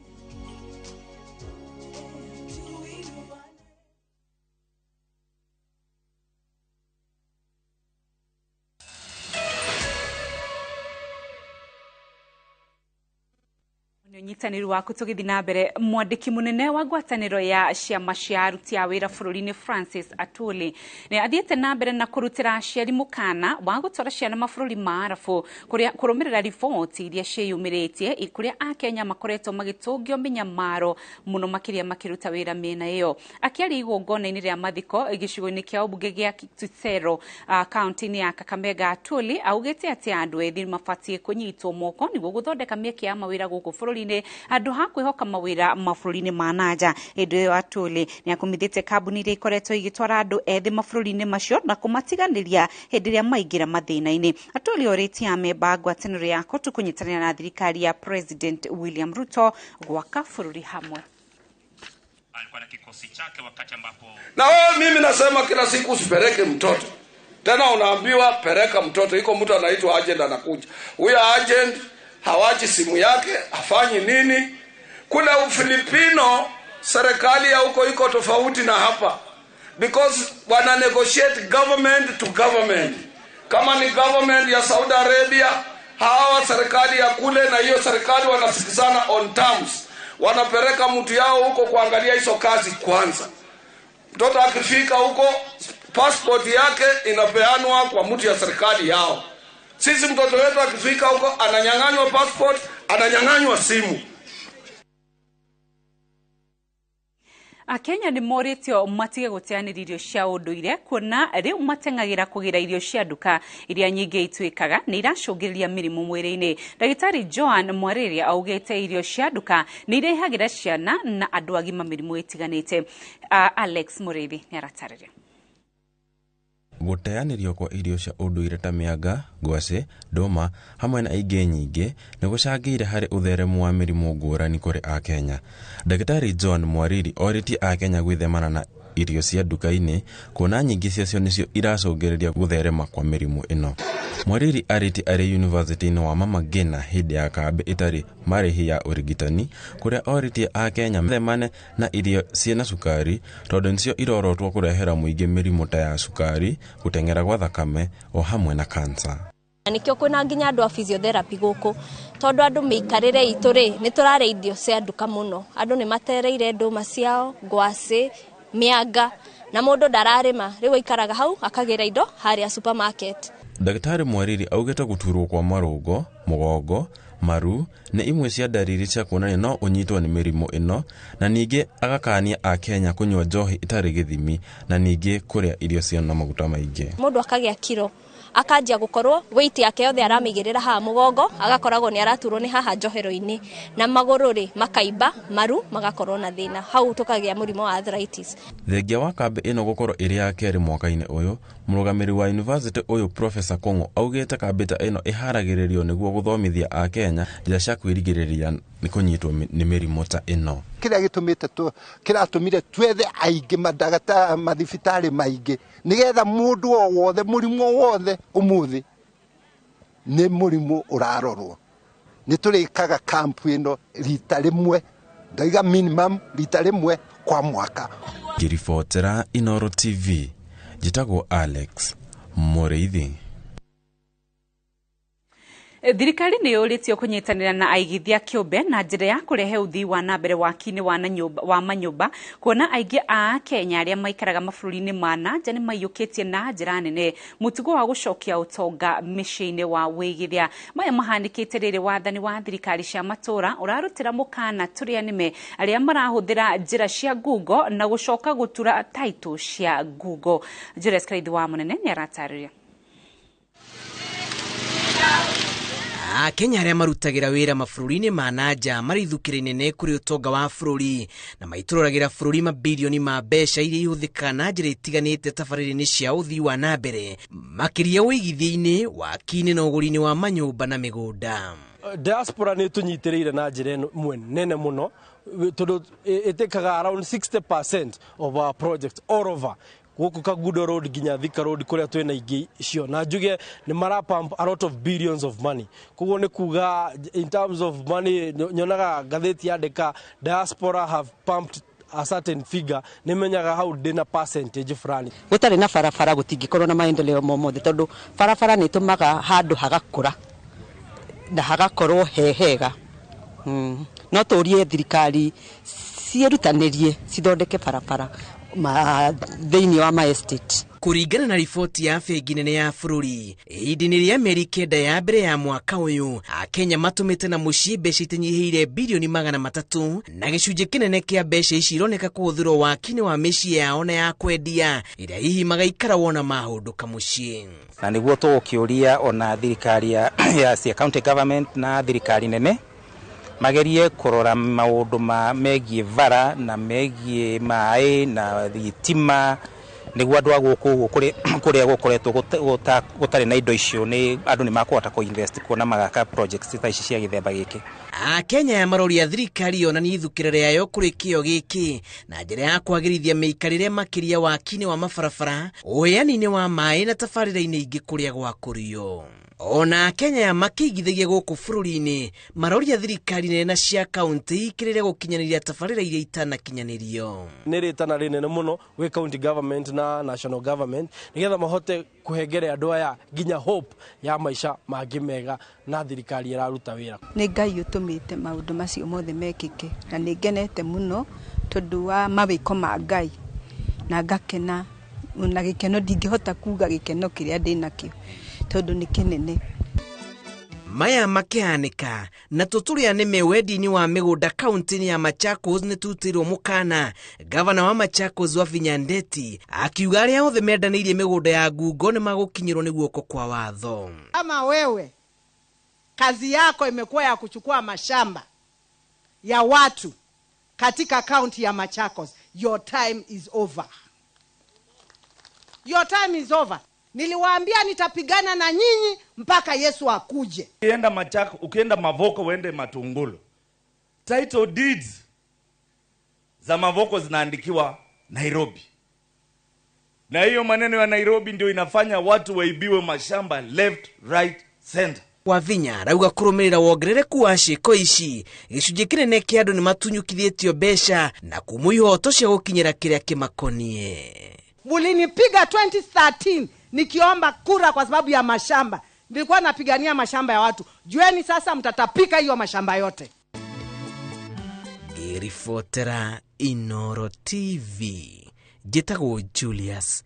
Nyitanĩri waku tũgĩthiĩ na mbere. Mwandĩki mũnene wa ngwatanĩro ya ciama cia aruti a wĩra bũrũri-inĩ Francis Atwoli nĩ athiĩte na mbere na kũrutĩra aciari mũkana wa gũtwara ciana mabũrũri ma Arabu kũrĩa kũrũmĩrĩra riboti iria ciĩyumĩrĩtie kũrĩa Akenya makoretwo magĩtũngio mĩnyamaro mũno makĩria makĩruta wĩra mĩena ĩyo. Akĩaria igongona-inĩ rĩa mathiko gĩcigo-inĩ kĩa ũmbunge gĩa Kitsero kaunti-inĩ ya Kakamega, Atwoli augĩte atĩ andũ ethĩ mabatiĩ kũnyitwo moko nĩguo gũthondeka mĩeke ya mawĩra gũkũ bũrũri-inĩ andũ ha kwĩhoka mawĩra mabũrũri-inĩ ma nanja. Hĩndĩ ĩyo Atwoli nĩ akumithĩtie kambuni iria ikoretwo igĩtwara andũ ethĩ mabũrũri-inĩ macio na kũmatiganĩria hĩndĩ ĩrĩa maingĩra mathĩna-inĩ. Atwoli orĩtie amemba a ngwatanĩro ya KOTU kũnyitanĩra na thirikari ya President William Ruto gwaka bũrũri hamwe.
Na wewe, mimi nasema kila siku usipeleke mtoto. Tena unaambiwa peleka mtoto. Iko mtu anaitwa agent anakuja. Huyo agent hawachi simu yake, hafanyi nini. Kule Ufilipino serikali ya huko iko tofauti na hapa, because wana negotiate government to government. Kama ni government ya Saudi Arabia, hawa serikali ya kule na hiyo serikali wanasikizana on terms. Wanapeleka mtu yao huko kuangalia hizo kazi kwanza. Mtoto akifika huko, passport yake inapeanwa kwa mtu ya serikali yao. Sisi mtoto wetu akifika huko ananyang'anywa passport, ananyang'anywa simu.
Akenya nĩ morĩtio matige gũteanĩria irio cia ũndũire kuona rĩu mateng'agĩra kũgĩra irio cia nduka iria nyingĩ ituĩkaga nĩ iracũngĩrĩria mĩrimũ mwĩrĩ-inĩ. Ndagĩtarĩ Joan Mwarĩria augĩte irio cia nduka nĩ irehagĩra ciana na andũ agima mĩrimũ ĩtiganĩte. Alex Mũrĩithi nĩ aratarĩria.
Gũteanĩrio kwa irio cia ũndũire ta mĩanga, ngwacĩ, ndũma hamwe na ingĩ nyingĩ nĩ gũcangĩire harĩ ũtheremu wa mĩrimũ ngũrani kũrĩ Akenya. Ndagĩtarĩ John Mwariri orĩtie Akenya gwĩthemana na irio cia nduka-inĩ kuona nyingĩ ciacio nĩcio iracũngĩrĩria gũtherema kwa mĩrimũ ĩno. Mwariri arĩtie arĩ yunivasĩtĩ-inĩ wa Mama Ngina hĩndĩ ya kambĩ ĩtarĩ marĩhi ya ũrigitani kũrĩa orĩtie Akenya methemane na irio ciĩna cukari tondũ nĩcio irorotwo kũrehera mũingĩ mĩrimũ ta ya cukari, gũteng'era gwa thakame o hamwe na kansa.
Nikio kwina nginya andu a physiotherapy guku tondu andu miikarire itu ri ni turare irio cia nduka muno. Andu ni matereire nduma ciao, ngwacĩ, mĩanga na mundu ndararĩma, rĩu aikaraga hau akagĩra indo harĩa supermarket.
Ndagĩtarĩ Mwariri augĩte gũturwo kwa marũngo, mũgongo, maru nĩ imwe cia ndariri cia kuonania no ũnyitwo nĩ mĩrimũ ĩno, na ningĩ agakania Akenya kũnyua njohi ĩtarĩ gĩthimi na ningĩ kũrĩa irio ciĩna maguta maingĩ.
Mũndũ akagĩa kiro akanjia gukorwo weight yake yothe aramĩigĩrĩra haha mũgongo, agakoragwo nĩ araturwo nĩ haha njohero-inĩ na magũrũ rĩ makaimba, maru magakorwo na thĩna, hau tũkagĩa mũrimũ wa arthritis.
Thengia wa kambĩ ĩno gũkorwo ĩrĩ ya kerĩ mwaka-inĩ ũyũ, mũrũgamĩrĩri wa yunivasĩtĩ ũyũ Professor Kong'o augĩte kambĩ ta ĩno ĩharagĩrĩrio nĩguo gũthomithia Akenya njĩra cia kwĩrigĩrĩria nĩ kũnyitwo nĩ mĩrimũ ta ĩno.
Kĩrĩa gĩtũmĩte kĩratũmire twethe aingĩ mandagĩtarĩ mathibitarĩ maingĩ nĩgetha mũndũ o wothe mũrimũ o wothe ũmũthĩ nĩ mũrimũ ũrarorwo. Nĩ tũrĩkaga kampu ĩno rita rĩmwe, ndaiga minimum rita rĩmwe kwa mwaka.
Ngĩribotera Inooro TV, njĩtagwo Alex Mũrĩithi.
Thirikari nĩ yũrĩtio kũnyitanĩra na aigithia kĩũmbe na njĩra ya kũrehe ũthii wa na mbere waki-inĩ wa manyũmba, kuona aingĩ a Kenya arĩa maikaraga mabũrũri-inĩ ma na nja nĩ maiyũkĩtie na njĩra nene mũtugo wa gũcokia ũtonga mĩciĩ-inĩ wa wĩigithia. Maya mahanĩkĩte rĩrĩ wathani wa thirikari cia matũũra ũrarutĩra mũkana tũrĩa nĩme arĩa marahũthĩra njĩra cia ngungo na gũcoka gũtura taitũ cia ngungo. Julius Karithi wa Mũnene nĩ aratarĩria.
Akenya arĩa marutagĩra wĩra mabũrũri-inĩ ma na nja marĩ ithukĩro inene kũrĩ ũtonga wa bũrũri na maitũrũragĩra bũrũri mabirioni ma mbeca iria ihũthĩkaga na njĩra itiganĩte tabarĩra-inĩ cia ũthii wa na mbere, makĩria ũigithia-inĩ, waki-inĩ na ũgũri-inĩ wa manyũmba na mĩgũnda.
Diaspora nĩ tũnyitĩrĩire na njĩra ĩmwe nene mũno, tondũ ĩtĩkaga around 60% of our projects all over gũkũ Kagundo Road nginya Thika Road kũrĩa twĩna ingĩ icio, na njuge nĩ mara pump a lot of billions of money. Koguo nĩ kuga in terms of money, nyonaga ngathĩti yandĩka diaspora have pumped a certain figure, nĩ menyaga hau ndĩna percentage fulani.
Gũtarĩ na barabara gũtingĩkorwo na maendeleo momothe, tondũ barabara nĩ ĩtũmaga handũ hagakũra na hagakorwo he hega. No tũrie thirikari ciĩrutanĩrie cithondeke barabara thĩinĩ wa ma estate.
Kũringana na riboti ya bengi nene ya bũrũri, ihinda-inĩ rĩa mĩeri 9 ya mbere ya mwaka ũyũ, Akenya matũmĩte na mũciĩ mbeca itinyihĩire birioni 300, na gĩcunjĩ kĩnene kĩa mbeca ici ironeka kũhũthĩrwo waki-inĩ wa mĩciĩ yao na ya kwendia, ĩrĩa hihi magaikara wona mahũndũka mũciĩ.
Na nĩguo tũgũkĩũria ona thirikari ya cia county government na thirikari nene magerie kũrora maũndũ ma megiĩ bara na megiĩ maĩ na thitima, nĩguo andũ a gũkũ kũrĩa gũkoretwo gũtarĩ na indo icio nĩ andũ nĩ makũhota kũ-invest kuona magaka projects ta ici cia gĩthemba gĩkĩ.
Akenya aya maroria thirikari yonanie ithukĩro rĩayo kũrĩ kĩo gĩkĩ na njĩra ya kwagĩrithia mĩikarĩre makĩria waki-inĩ wa mabarabara, ũheani-inĩ wa maĩ na tabarĩra-inĩ ingĩ kũrĩa gwakũrio. Ona Kenya makĩigithagia gũkũ bũrũri-inĩ maroria thirikari nene na cia kaunti ikĩrĩre gũkinyanĩria tabarĩra iria itanakinyanĩrio.
Nĩ rĩtana rĩnene mũno gwĩ county government na national government nĩgetha mahote kũhengere andũ aya nginya hope ya maica mangĩ mega na thirikari ĩraruta wĩra.
Nĩ Ngai ũtũmĩte maũndũ macio mothe mekĩke, na nĩ ngenete mũno tondũ wa mawĩko ma Ngai, na ngakena na gĩkeno ndingĩhota kuga gĩkeno kĩrĩa ndĩnakĩo tondũ nĩ kĩnene.
Maya makĩhanĩka na tũtũrĩa nĩme wendi-inĩ wa mĩgũnda kaunti-inĩ ya Machakos nĩ tutĩirwo mũkana. Gavana wa Machakos Wavinya Ndeti akiuga arĩa othe mendanĩirie mĩgũnda ya ngungo nĩ magũkinyĩrwo nĩ guoko kwa watho.
Kama wewe kazi yako imekuwa ya kuchukua mashamba ya watu katika kaunti ya Machakos, your time is over. Your time is over. Niliwaambia nitapigana na nyinyi mpaka Yesu akuje.
Ukienda Machako, ukienda Mavoko uende Matungulu, title deeds za Mavoko zinaandikiwa Nairobi. Na hiyo maneno ya Nairobi ndio inafanya watu waibiwe mashamba left, right, center.
Wavinya arauga kũrũmĩrĩra wongerereku wa ciĩko ici gĩcunjĩ kĩnene kĩa andũ nĩ matunyũkithĩtio mbeca na kumwo ihoto cia gũkinyĩra kĩrĩa kĩmakonie.
Mulinipiga 2013 nikiomba kura kwa sababu ya mashamba. Nilikuwa napigania mashamba ya watu. Jueni sasa mtatapika hiyo mashamba yote.
Ngĩribotera Inoro TV, njĩtagwo Julius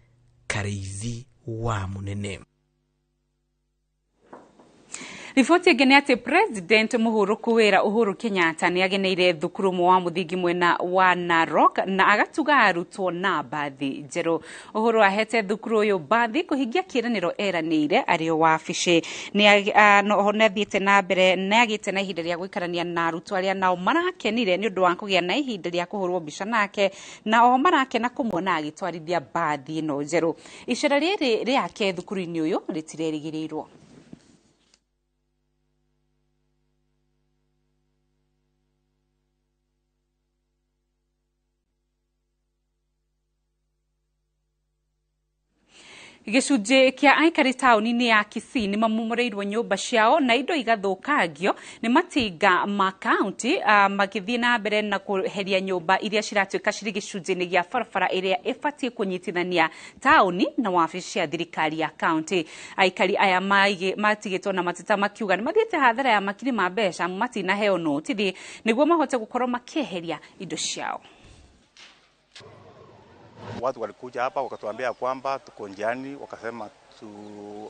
Kariithi wa Mũnene.
Riboti ĩngĩ nĩ atĩ President mũhũrũku wĩra Uhuru Kenyatta nĩ ageneire thukuru ũmwe wa mũthingi mwena wa Narok na agatuga arutwo na mbathi njerũ. Uhuru ahete thukuru ũyũ mbathi kũhingia kĩĩranĩro eranĩire arĩ o wabici. Nĩ athiĩte na mbere nĩ agĩte na ihinda rĩa gũikarania na arutwo arĩa nao marakenire nĩ ũndũ wa kũgĩa na ihinda rĩa kũhũrwo mbica nake, na oho marakena kũmuona agĩtwarithia mbathi ĩno njerũ. Icera rĩrĩ rĩake thukuru-inĩ ũyũ rĩtirerĩgĩrĩirwo. Gĩcunjĩ kĩa aikari taũni-inĩ ya Kisii nĩ mamomoreirwo nyũmba ciao na indo igathũkangio nĩ matinga ma kaunti magĩthiĩ na mbere na kũheria nyũmba iria ciratuĩka cirĩ gĩcunjĩ-inĩ gĩa barabara ĩrĩa ĩbatiĩ kũnyitithania taũni na wabici cia thirikari ya kaunti. Aikari aya matigĩtwo na mateta makiuga nĩ mathiĩte hathara ya makiri ma mbeca matinaheo notithi nĩguo mahote gũkorwo makĩeheria indo ciao.
Watu walikuja hapa wakatuambia kwamba tuko njiani, wakasema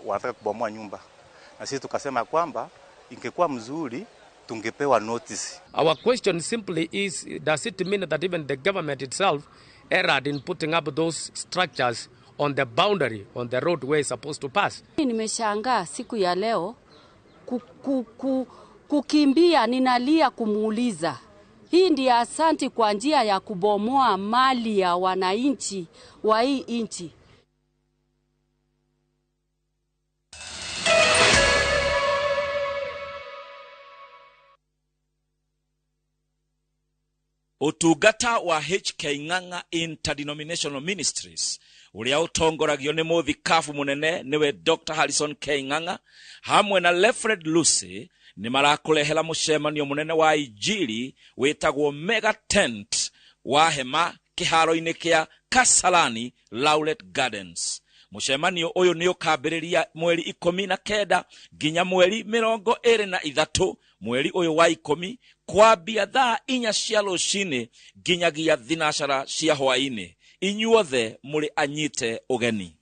wanataka kubomoa nyumba, na sisi tukasema kwamba ingekuwa mzuri tungepewa notice.
Our question simply is, does it mean that even the government itself erred in putting up those structures on the boundary, on the road where it's supposed to pass?
Nimeshangaa siku ya leo kukimbia, ninalia kumuuliza. Hii ndiyo asanti kwa njia ya kubomoa mali ya wananchi wa hii nchi.
Utungata wa HK Ng'ang'a Interdenominational Ministries uria utongoragio ni muthikabu munene niwe Dr. Harrison K Ng'ang'a hamwe na Lefred Lucy ni marakurehera mucemanio munene wa injili witagwo Mega Tent wa hema kiharo-ini kia Kasarani Laulet Gardens. Mucemanio uyu ni ukambiriria mweri 19 nginya mweri 23 mweri uyu wa 10 kwambia thaa 4 cia rucini nginyagia 12 cia hwaini. Inyuothe muri anyite ugeni.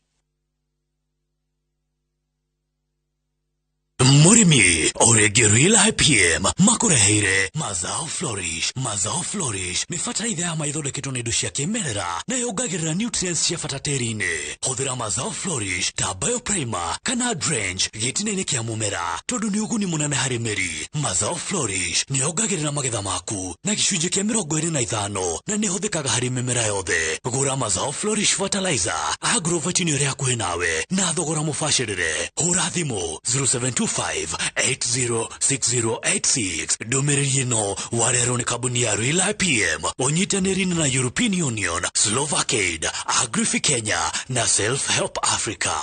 Murimi orege Real IPM makureheire Mazao Flourish. Mazao Flourish ni fertilizer ya maithondeketwo na indo cia kĩmerera na yongagĩrĩra nutrients cia bata tĩri-inĩ. Hũthĩra Mazao Flourish ta bioprimer kana drench gĩtina-inĩ kĩa mũmera tondũ nĩ ũguni mũnene harĩ mĩri. Mazao Flourish nĩ yongagĩrĩra magetha maku na gĩcunjĩ kĩa 25 na nĩ ĩhũthĩkaga harĩ mĩmera yothe. Gũra Mazao Flourish fertilizer agrovet-inĩ ĩrĩa hakuhĩ nawe na thogora mũbacĩrĩre. Hũra thimũ 0725 806086. Ndũmĩrĩri ĩno warehwo nĩ kambuni ya Real IPM ũnyitanĩri na European Union, Slovak Aid, Agrifi Kenya na Self Help Africa.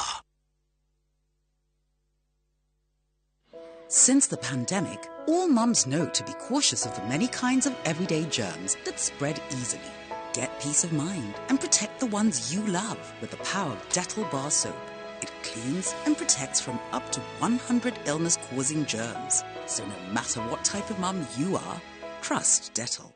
Since the pandemic, all mums know to be cautious of the many kinds of everyday germs that spread easily. Get peace of mind and protect the ones you love with the power of Dettol Bar Soap. It cleans and protects from up to 100 illness-causing germs. So no matter what type of mum you are, trust Dettol.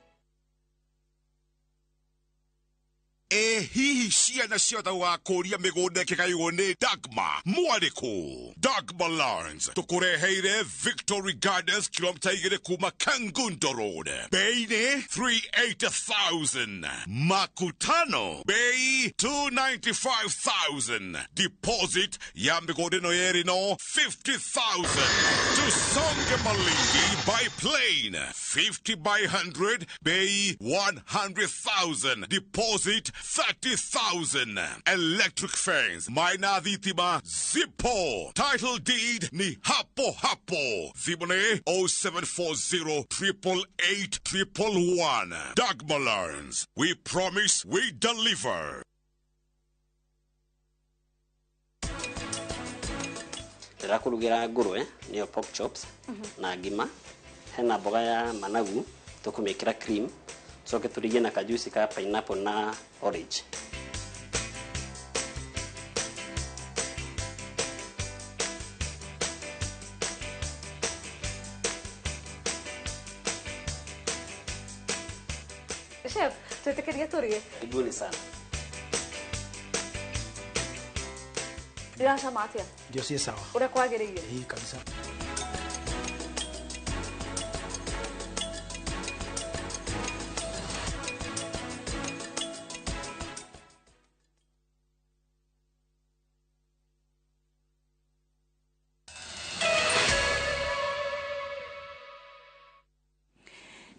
E hihi ciana ciothe wakũria mĩgũnda ĩkĩgaywo nĩ Dagma mwarĩkũ. Dagma Lands tũkũreheire Victory Gardens kilomita 2 kuma Kangundo Road. Bei nĩ 380,000. Makutano bei 295,000. Deposit ya mĩgũnda ĩno yerĩ no 50,000. Tusonge Malindi by plane 50 by 100 bei 100,000. Deposit 30,000. Electric fence maina thitima zipo. Title deed ni hapo hapo. Thimũ 0740 888 111. Dagma Lands. We promise, we deliver.
Ndĩrakũrugĩra ngũrwe nĩyo pork chops na ngima, hena mboga ya managu tũkũmĩkĩra cream, tucoke tũrigie na kajuici ka pineapple na orange.
Chef, twĩtĩkĩrie tũrĩe?
Karibuni sana.
Iracama atĩa?
Ndio si sawa.
Ũrĩa kwagĩrĩire?
Ĩĩ kabisa.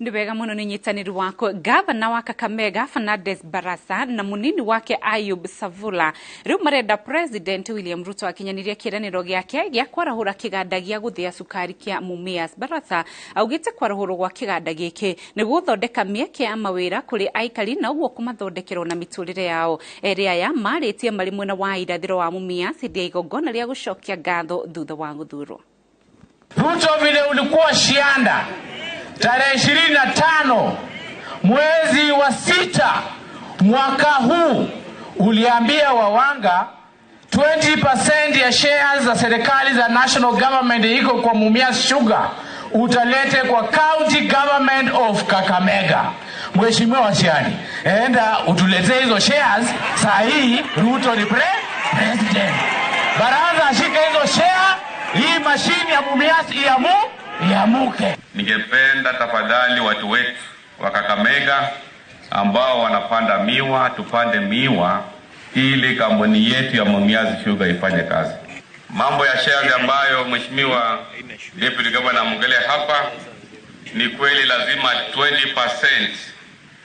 Nĩ wega mũno nĩ nyitanĩri wako. Gavana wa Kakamega Fernandes Barasa na munini wake Ayub Savula rĩu marenda President William Ruto akinyanĩrie kĩĩranĩro gĩake gĩa kwarahũra kĩganda gĩa gũthĩa cukari kĩa Mumias. Barasa augĩte kwarahũrwo gwa kĩganda gĩkĩ nĩ gũthondeka mĩeke ya mawĩra kũrĩ aikari na ũguo kũmathondekerwo na mĩtũrĩre yao. Erĩ aya marĩtie marĩ mwena wa irathĩro wa Mumias hĩndĩ ya igongona rĩa gũcokia ngatho thutha wa gũthurwo.
Ruto, vile ulikuwa Shianda tarehe 25 mwezi wa 6 mwaka huu, uliambia Wawanga 20% ya shares za serikali za national government iko kwa Mumias Sugar utalete kwa county government of Kakamega. Mheshimiwa Wasiani, enda utuletee hizo shares saa hii. Ruto ni president. Baraza ashike hizo share, hii mashini ya Mumias iamuke.
Ningependa tafadhali watu wetu wa Kakamega ambao wanapanda miwa, tupande miwa ili kampuni yetu ya Mumias Sugar ifanye kazi. Mambo ya shares ambayo Mheshimiwa Deputy Governor ameongelea hapa ni kweli, lazima 20%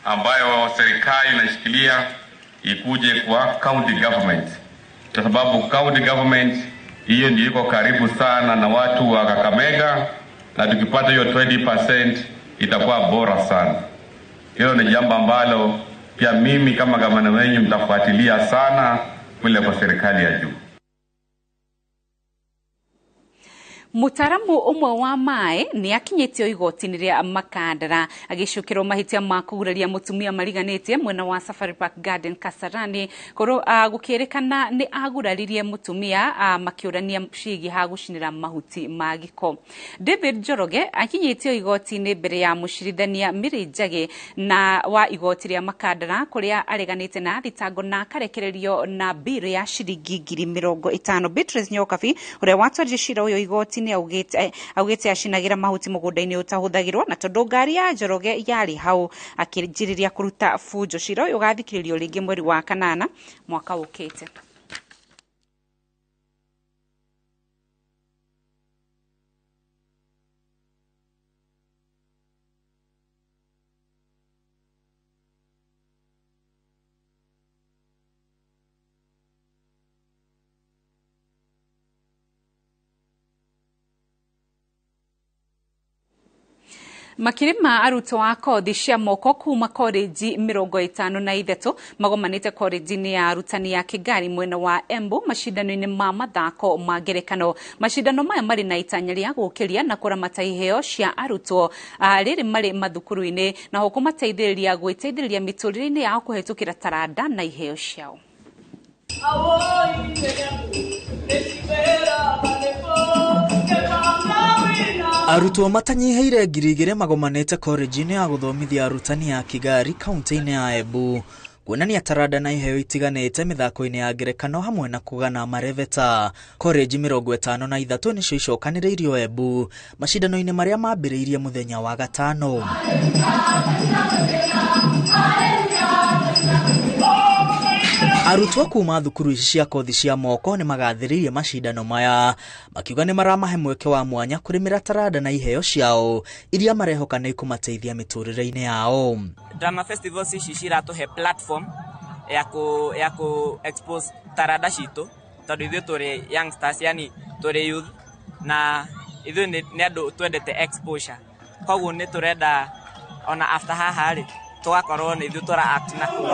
ambayo serikali inashikilia ikuje kwa county government, kwa sababu county government hiyo ndio iko karibu sana na watu wa Kakamega, na tukipata hiyo 20% itakuwa bora sana. Hilo ni jambo ambalo pia mimi kama gavana wenyu mtafuatilia sana kule kwa serikali ya juu.
Mutaramu umwe wa maĩ nĩ akinyĩtio igoti-inĩ rĩa Makandara agĩcukĩrwo mahĩtia ma kũguraria mũtumia mariganĩtie mwena wa Safari Park Garden Kasarani gũkĩrĩkana nĩ aguraririe mũtumia makĩũrania ciĩgiĩ ha gũcinĩra mahuti ma gĩko. David Njoroge akinyĩtio igoti-inĩ mbere ya mũcirithania Mary Njagi na wa igoti rĩa Makandara kũrĩa areganĩte na thitango na akarekererio na biru ya ciringi 50,000. Beatrice Nyokabi ũrĩa watwarire cira ũyũ igoti augĩte acinagĩra mahuti mũgũnda-inĩ ũtahũthagĩrwo na tondũ ngari ya Njoroge yarĩ hau akĩnjĩrĩria kũruta bunjo. Cira ũyũ ũgathikĩrĩrio rĩngĩ mweri wa 8 mwaka ũkĩte. Makĩria arutwo a kothi cia moko kuma koreji 53 magomanĩte koreji-inĩ ya arutani ya Kigari mwena wa Embu macindano-inĩ ma mathako ma ngerekano. Macindano maya marĩ na itanya rĩa gũkĩria na kũramata iheo cia arutwo rĩrĩ marĩ mathukuru-inĩ na ho kũmateithĩrĩria gwĩteithĩrĩria mĩtũrĩre-inĩ yao kũhetũkĩra taranda na iheo ciao.
Arutwo matanyihĩire 2,000 magomanĩte koreji-inĩ ya gũthomithia arutani ya Kigari kaunti-inĩ ya Embu kuonania taranda na iheo itiganĩte mĩthako-inĩ ya ngerekano hamwe na kũgana marebeta. Koreji 53 nĩcio icokanĩrĩirio Embu macindano-inĩ marĩa mambĩrĩirie mũthenya wa gatano. Arutwo kuma thukuru ici cia kothi cia moko nĩ magathĩrĩirie macindano maya makiuga nĩ maramahe mweke wa mwanya kũrĩmĩra taranda na iheo ciao iria marehoka nĩ ikũmateithia mĩtũrĩre-inĩ yao.
Drama festivals ici ciratũhe platform ya ku expose taranda citũ tondũ ithuĩ tũrĩ youngsters, yani tũrĩ youth na ithuĩ nĩ andũ twendete exposure, koguo nĩ tũrenda ona after haha rĩ tugakorwo nĩ ithuĩ tũra act na kũu.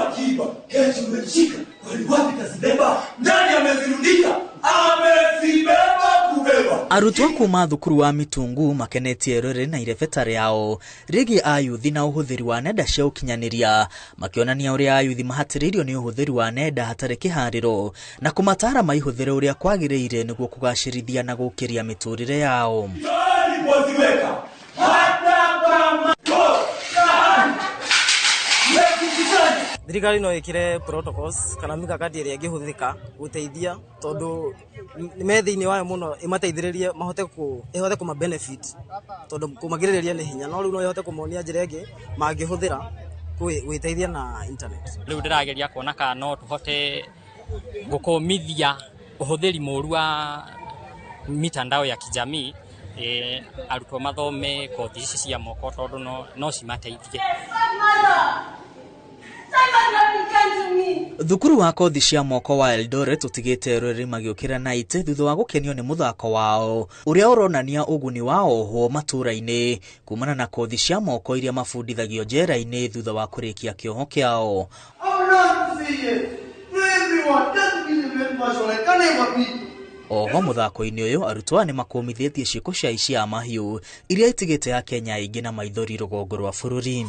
Arutwo kuma thukuru wa Mitungu makenetie rũrĩrĩ na irebeta rĩao rĩgiĩ ayuthi na ũhũthĩri wa nenda cia ũkinyanĩria makĩonania ũrĩa ayuthi mahatĩrĩirio nĩ ũhũthĩri wa nenda hatarĩ kĩharĩro na kũmatara maihũthĩre ũrĩa kwagĩrĩire nĩguo kũgacĩrithia na gũkĩria mĩtũrĩre yao.
Thirikari no ĩkĩre protocols kana mikakati ĩrĩa ĩngĩhũthĩka gũteithia tondũ me thĩinĩ wayo mũno ĩmateithĩrĩrie mahote ĩhote kũma benefit tondũ kũmagirĩrĩria nĩ hinya no rĩu no ĩhote kũmonia njĩra ĩngĩ mangĩhũthĩra gwĩteithia na internet.
Rĩu ndĩrageria kuona kana no tũhote gũkũmithia ũhũthĩri mũru wa mitandao ya kijamii Arutwo mathome kothi ici cia moko tondu no cimateithie.
Thukuru wa kothi cia moko wa Eldoret ũtigĩte eroreri magĩũkĩra na itĩ thutha wa gũkenio nĩ mũthako wao ũrĩa ũronania ũguni wa ohwo matũũra-inĩ kumana na kothi cia moko iria mabundithagio njera-inĩ thutha wa kũrĩkia kĩoho kĩao. Oho mũthako-inĩ ũyũ arutwo aya nĩmakũmithĩtie ciĩko cia aici a mahiũ iria itigĩte Akenya aingĩ na maithori rũgongo rwa bũrũri.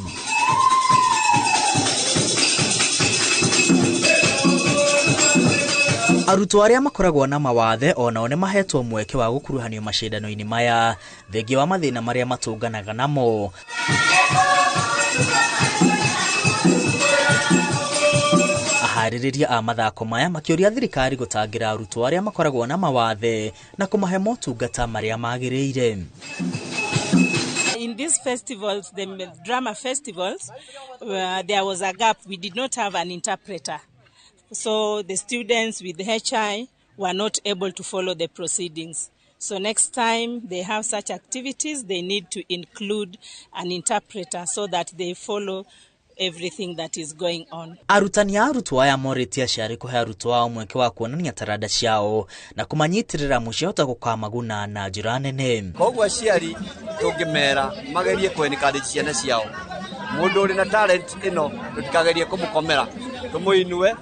Arutwo arĩa makoragwo na mawathe onao nĩmahetwo mweke wa gũkuruhanio macindano-inĩ maya thengia wa mathĩna marĩa matũnganaga namo. Aharĩrĩria a mathako maya makĩũria thirikari gũtangĩra arutwo arĩa makoragwo na mawathe na kũmahe motungata marĩa magĩrĩire.
In these festivals, the drama festivals, there was a gap. We did not have an interpreter. So the students with HI were not able to follow the proceedings. So next time they have such activities, they need to include an interpreter so that they follow everything that is going on.
Arutani a arutwo aya morĩtie aciari kũhe arutwo ao mweke wa kuonania taranda ciao na kũmanyitĩrĩra mũciahota gũkamaguna na njĩra nene.
Koguo aciari tũngĩmera magerie kũ-encourage ciana ciao. Mũndũ ũrĩ na talent ĩno tũtikagerie kũmũkomera, tũmũinue,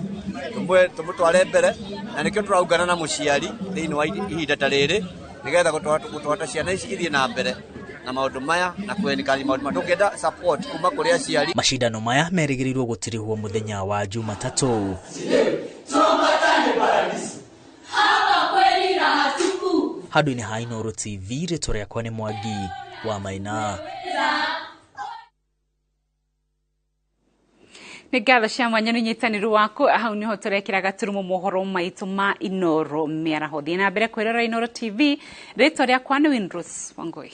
tũmũtware mbere, na nĩkĩo tũraungana na mũciari thĩinĩ wa ihinda ta rĩrĩ nĩgetha gũtwara ciana ici ithiĩ na mbere na maũndũ maya na kũ-encourage maũndũ maya. Tũngĩenda support kuma kũrĩ aciari.
Macindano maya merĩgĩrĩirwo gũtirihwo mũthenya wa Jumatatũ. Handũ-inĩ ha Inooro TV, rĩtwa rĩakwa nĩ Mwangi wa Maina.
Nĩ ngatho cia mwanya nĩ ũnyitanĩri waku hau nĩho tũrekĩra gaturumo mohoro maitũ ma Inooro mĩaraho. Thiĩ na mbere kwĩrorera Inooro TV, rĩtwa rĩakwa nĩ Winrose Wangui.